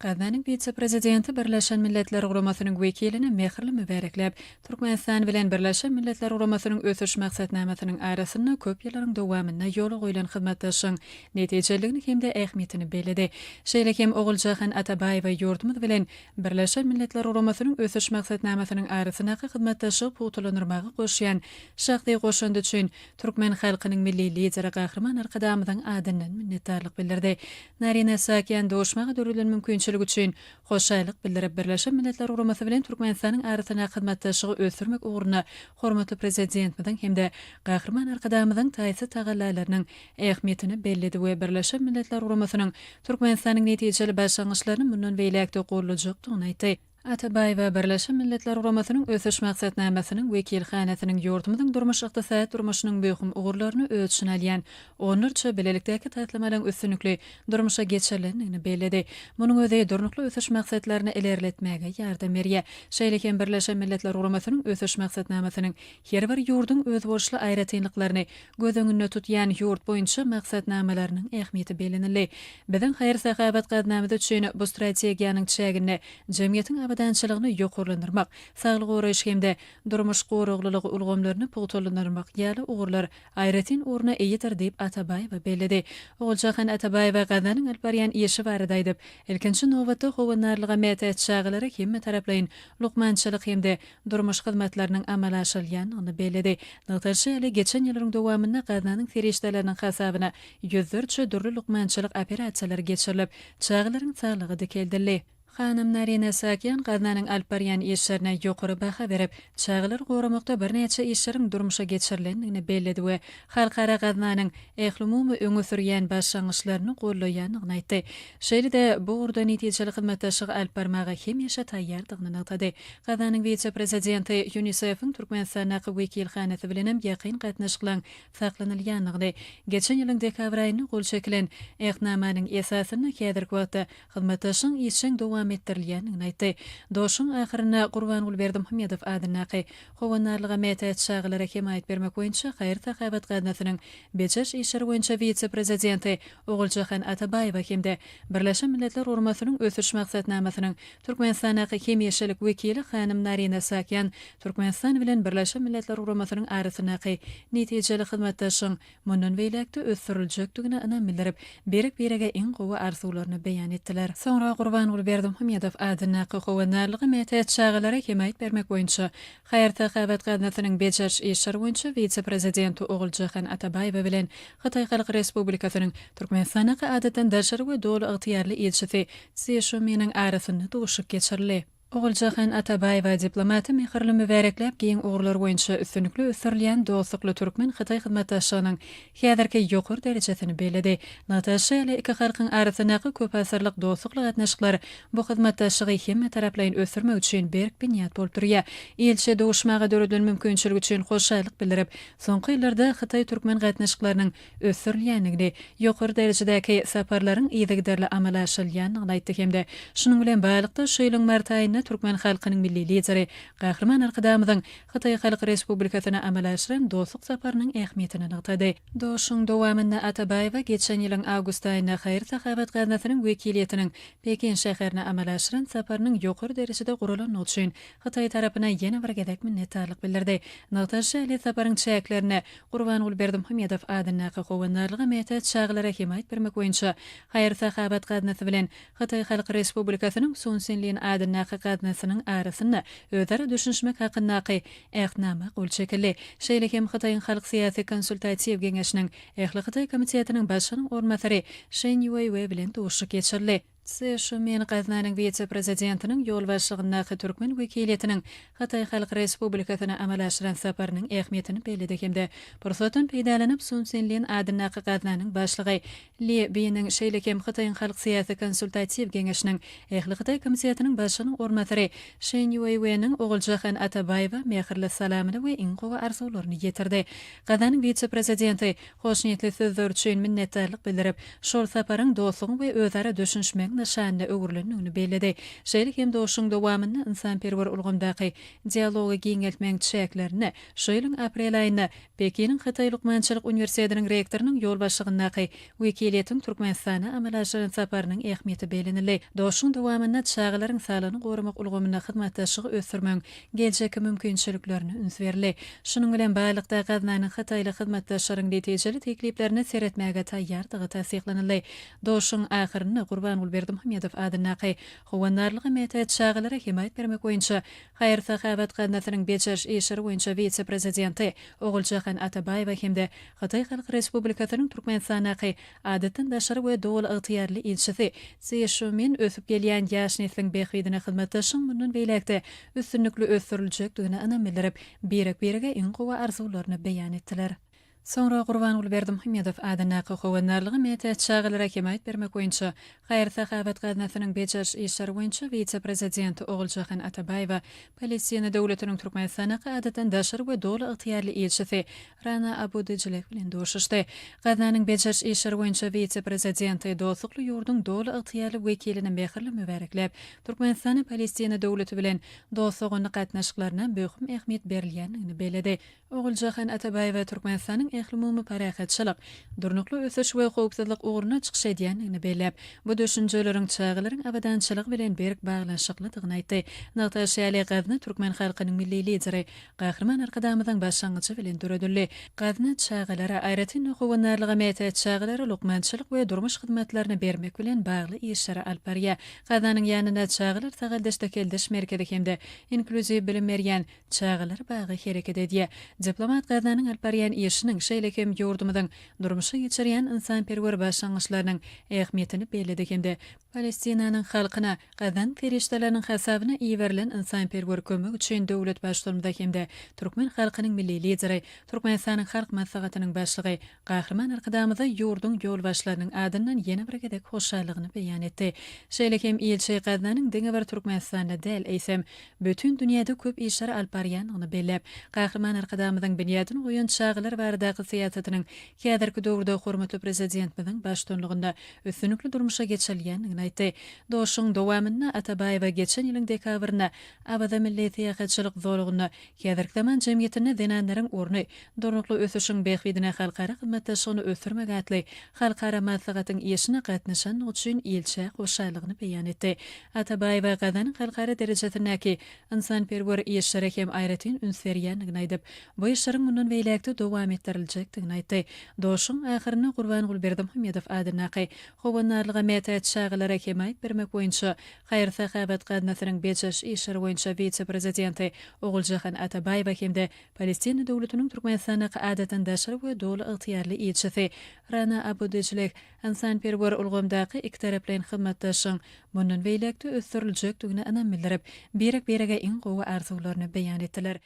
Gaznanyň wise-prezidenti Birleşen Milletler Guramasynyň wekilini mähirli mübärekläp, Türkmenistan bilen Birleşen Milletler Guramasynyň Ösüş Maksatnamasynyň arasynda köp ýyllaryň dowamynda ýola goýlan hyzmatdaşlygyň netijeliligini hem-de ähmiýetini belledi. Şeýle hem Oguljahan Atabaýewa ýurdumyz bilen Birleşen Milletler Guramasynyň Ösüş Maksatnamasynyň arasyndaky hyzmatdaşlygy pugtalandyrmaga goşýan şahsy goşandy üçin türkmen halkynyň Milli Lideri Gahryman Arkadagymyzyň adyndan minnetdarlyk bildirdi. Narine Saakýan duşmaga döredilen mümkinçilik üçin hoşallyk bildirip, Birleşen Milletler Guramasy bilen Türkmenistanyň arasyndaky hyzmatdaşlygy ösdürmek ugrunda hormatly Prezidentimiziň hem-de Gahryman Arkadagymyzyň taýsyz tagallalarynyň ähmiýetini belledi we Birleşen Milletler Guramasynyň Türkmenistanyň netijeli başlangyçlaryny mundan beýläk-de goldajakdygyny aýtdy. Atabaýewa Birleşen Milletler Guramasynyň Ösüş Maksatnamasynyň wekilhanasynyň ýurdumyzyň durmuş-ykdysady durmuşynyň möhüm ugurlaryny öz içine alýan onlarça bilelikdäki taslamalaryň üstünlikli durmuşa geçirilendigini belledi. Munuň özi Durnukly ösüş maksatlaryny ilerletmäge ýardam berýär. Şeýle hem Birleşen Milletler Guramasynyň Ösüş Maksatnamasynyň her bir ýurduň özboluşly aýratynlyklaryny göz öňünde tutýan ýurt boýunça maksatnamalarynyň ähmiýeti bellenildi. Biziň haýyr-sahawat gaznamyz üçin bu strategiýanyň çäginde jemgyýetiň abadançylygyny ýokarlandyrmak, saglygy goraýyş hem-de durmuş goraglylygy ulgamlaryny pugtalandyrmak ýaly ugurlar aýratyn orna eýedir diýip, Atabaýewa belledi. Oguljahan Atabaýewa gaznanyň alyp barýan işi barada aýdyp, ilkinji nobatda howandarlyga mätäç çagalara hemmetaraplaýyn lukmançylyk hem-de durmuş hyzmatlarynyň amala aşyrylýandygyny belledi. Nygtalyşy ýaly, geçen ýyllaryň dowamynda gaznanyň serişdeleriniň hasabyna ýüzlerçe dürli lukmançylyk operasiýalary geçirilip, çagalaryň saglygy dikeldildi. Hanym Narine Saakýan gaznanyň alyp barýan işlerine ýokary baha berip, çagalary goramakda birnäçe işleriň durmuşa geçirilendigini belledi we Halkara gaznanyň ählumumy öňe sürýän başlangyçlaryny goldaýandygyny aýtdy. Şeýle-de, bu ugurda netijeli hyzmatdaşlygy alyp barmaga hemişe taýýardygyny nygtady. Gaznanyň wise-prezidenti UNISEF-iň Türkmenistandaky wekilhanasy bilenem ýakyn gatnaşyklaryň saklanylýandygyny, geçen ýylyň dekabr aýynda gol çekilen Ähtnamanyň esasynda häzirki wagtda hyzmatdaşlygyň işjeň dowam etdirilýändigini aýtdy. Duşuşygyň ahyrynda Gurbanguly Berdimuhamedow adyndaky Howandarlyga mätäç çagalara hemaýat bermek boýunça haýyr-sahawat gaznasynyň bejeriş işleri boýunça wise-prezidenti Oguljahan Atabaýewa hem-de Birleşen Milletler Guramasynyň Ösüş Maksatnamasynyň Türkmenistandaky hemişelik wekili hanym Narine Saakýan Türkmenistan bilen Birleşen Milletler Guramasynyň arasyndaky netijeli hyzmatdaşlygyň mundan beýläk-de ösdüriljekdigine ynam bildirip, birek-birege iň gowy arzuwlaryny beýan etdiler. Soňra Gurbanguly Berdimuhamedow adyndaky Howandarlyga mätäç çagalara hemaýat bermek boýunça Haýyr-sahawat gaznasynyň bejeriş işleri boýunça wise-prezidenti Oguljahan Atabaýewa bilen Hytaý Halk Respublikasynyň Türkmenistandaky Adatdan daşary we Doly ygtyýarly ilçisi Sze Şuminiň arasynda duşuşyk geçirildi. Oguljahan Atabaýewa diplomaty mähirli mübärekläp, giň ugurlar boýunça üstünlikli ösdürilýän dostlukly türkmen-hytaý hyzmatdaşlygynyň häzirki ýokary derejesini belledi. Nygtalyşy ýaly, iki halkyň arasyndaky köpasyrlyk dostlukly gatnaşyklar bu hyzmatdaşlygy hemmetaraplaýyn ösdürmek üçin berk binýat bolup durýar. Ilçi duşmaga döredilen mümkinçilik üçin hoşallyk bildirip, soňky ýyllarda hytaý-türkmen gatnaşyklarynyň ösdürilýändigini, ýokary derejedäki saparlaryň yzygiderli amala aşyrylýandygyny aýtdy hem-de şunuň bilen baglylykda şu ýylyň mart aýynda türkmen halkynyň Milli Lideri Gahryman Arkadagymyzyň Hytaý Halk Respublikasyna amala aşyran dostluk saparynyň ähmiýetini nygtady. Duşuşygyň dowamynda Atabaýewa geçen ýylyň awgust aýynda Haýyr-sahawat gaznasynyň wekiliýetiniň Pekin şäherine amala aşyran saparynyň ýokary derejede guralandygy üçin Hytaý tarapyna ýene bir gezek minnetdarlyk bildirdi. Nygtalyşy ýaly, saparyň çäklerinde Gurbanguly Berdimuhamedow adyndaky Howandarlyga mätäç çagalara hemaýat bermek boýunça haýyr-sahawat gaznasy bilen Hytaý Halk Respublikasynyň Sun Sinlin adyndaky gaznasynyň arasynda özara düşünişmek hakyndaky Ähtnama gol çekildi. Şeýle hem Hytaýyň Halk syýasy konsultatiw geňeşiniň Ählihytaý komitetiniň başlygynyň orunbasary Şen Ýueýue bilen duşuşyk geçirildi. Sze Şumin gaznanyň wise-prezidentiniň ýolbaşçylygyndaky türkmen wekiliýetiniň Hytaý Halk Respublikasyna amala aşyran saparynyň ähmiýetini belledi hem-de pursatdan peýdalanyp Sun Sinlin adyndaky gaznanyň başlygy Li Biniň şeýle hem Hytaýyň Halk syýasy konsultatiw geňeşiniň Ählihytaý komitetiniň başlygynyň orunbasary Şen Ýueýueniň Oguljahan Atabaýewa mähirli salamyny we iň gowy arzuwlaryny ýetirdi. Gaznanyň wise-prezidenti Hoşniýetli sözler üçin minnetdarlyk bildirip, şol saparyň dostlugyň we özara düşünişmegiň. aýdyň nyşanyna öwrülendigini belledi. Şeýle hem duşuşygyň dowamynda ynsanperwer ulgamdaky dialogy giňeltmegiň çäklerinde şu ýylyň aprel aýynda Pekiniň Hytaý lukmançylyk uniwersitetiniň rektorynyň ýolbaşçylygyndaky wekiliýetiň Türkmenistana amala aşyran saparynyň ähmiýeti bellenildi. Duşuşygyň dowamynda çagalaryň saglygyny goramak ulgamynda hyzmatdaşlygy ösdürmegiň geljekki mümkinçiliklerine üns berildi. Şunuň bilen baglylykda, gaznanyň hytaýly hyzmatdaşlaryň netijeli tekliplerine seretmäge taýýardygy tassyklanyldy. Duşuşygyň ahyrynda Gurbanguly Berdimuhamedow adyndaky Howandarlyga mätäç çagalara hemaýat bermek boýunça Haýyr-sahawat gaznasynyň bejeriş işleri boýunça wise-prezidenti Oguljahan Atabaýewa hem-de Hytaý Halk Respublikasynyň Türkmenistandaky Adatdan daşary we Doly ygtyýarly ilçisi Sze Şumin ösüp gelýän ýaş nesliň bähbidine hyzmatdaşlygyň mundan beýläk-de üstünlikli ösdüriljekdigine ynam bildirip, birek-birege iň gowy arzuwlaryny beýan etdiler. Soňra Gurbanguly Berdimuhamedow adyndaky Howandarlyga mätäç çagalara hemaýat bermek boýunça Haýyr-sahawat gaznasynyň bejeriş işleri boýunça wise-prezidenti Oguljahan Atabaýewa, Palestina Döwletiniň Türkmenistandaky Adatdan daşary we Doly ygtyýarly ilçisi Rana Abu Dejleh bilen duşuşdy. Gaznanyň bejeriş işleri boýunça wise-prezidenti dostlukly ýurduň doly ygtyýarly wekilini mähirli mübärekläp, Türkmenistana Palestina Döwleti bilen dost-doganlyk gatnaşyklaryna möhüm ähmiýet berilýändigini belledi. Oguljahan Atabaýewa Türkmenistanyň ählumumy parahatçylyk, durnukly ösüş we howpsuzlyk ugrunda çykyş edýändigini belläp, bu düşünjeleriň çagalaryň abadançylygy bilen berk baglanyşyklydygyny aýtdy. Nygtaşy ýaly, gazna türkmen halkynyň Milli Lideri, Gahryman Arkadagymyzyň başlangyjy bilen döredildi. Gazna çagalara, aýratyn-da, howandarlyga mätäç çagalara lukmançylyk we durmuş hyzmatlaryny bermek bilen bagly işleri alyp barýar. Gaznanyň ýanynda Çagalar sagaldyş-dikeldiş merkezi hem-de inklýuziw bilim berýän Çagalar bagy hereket edýär. Diplomat gaznanyň alyp barýan işiniň, şeýle hem ýurdumyzyň durmuşa geçirýän ynsanperwer başlangyçlarynyň ähmiýetini belledi hem-de Palestinanyň halkyna gazan serişdeleriniň hasabyna iberilen ynsanperwer kömek üçin döwlet Baştutanymyza hem-de türkmen halkynyň Milli Lideri, Türkmenistanyň Halk Maslahatynyň Başlygy Gahryman Arkadagymyza ýurduň ýolbaşçylarynyň adyndan ýene bir gezek hoşallygyny beýan etdi. Şeýle hem ilçi gaznanyň diňe bir Türkmenistanda däl, eýsem, bütin dünýäde köp işleri alyp barýandygyny belläp, Gahryman Arkadagymyzyň binýadyny goýan çagalar baradaky syýasatynyň häzirki döwürde hormatly Prezidentimiziň baştutanlygynda üstünlikli durmuşa geçirilýändigini aýtdy. Duşuşygyň dowamynda Atabaýewa geçen ýylyň dekabrynda Awaza milli syýahatçylyk zolagynda Häzirki zaman jemgyýetinde zenanlaryň orny, durnukly ösüşiň bähbidine halkara hyzmatdaşlygyny ösdürmek atly halkara maslahatyň işine gatnaşandygy üçin ilçä hoşallygyny beýan etdi. Atabaýewa Gazanyň halkara derejesindäki ynsanperwer işlere hem aýratyn üns berýändigini aýdyp, bu işleriň mundan beýläk-de dowam etdiriljekdigini aýtdy. Duşuşygyň ahyrynda Gurbanguly Berdimuhamedow adyndaky Howandarlyga mätäç çagalara hemaýat bermek boýunça Haýyr-sahawat gaznasynyň bejeriş işleri boýunça wise-prezidenti Oguljahan Atabaýewa hem-de Palestina Döwletiniň Türkmenistandaky Adatdan daşary we Doly ygtyýarly ilçisi Rana Abu Dejleh ynsanperwer ulgamdaky ikitaraplaýyn hyzmatdaşlygyň mundan beýläk-de ösdüriljekdigine ynam bildirip, birek-birege iň gowy arzuwlaryny beýan etdiler.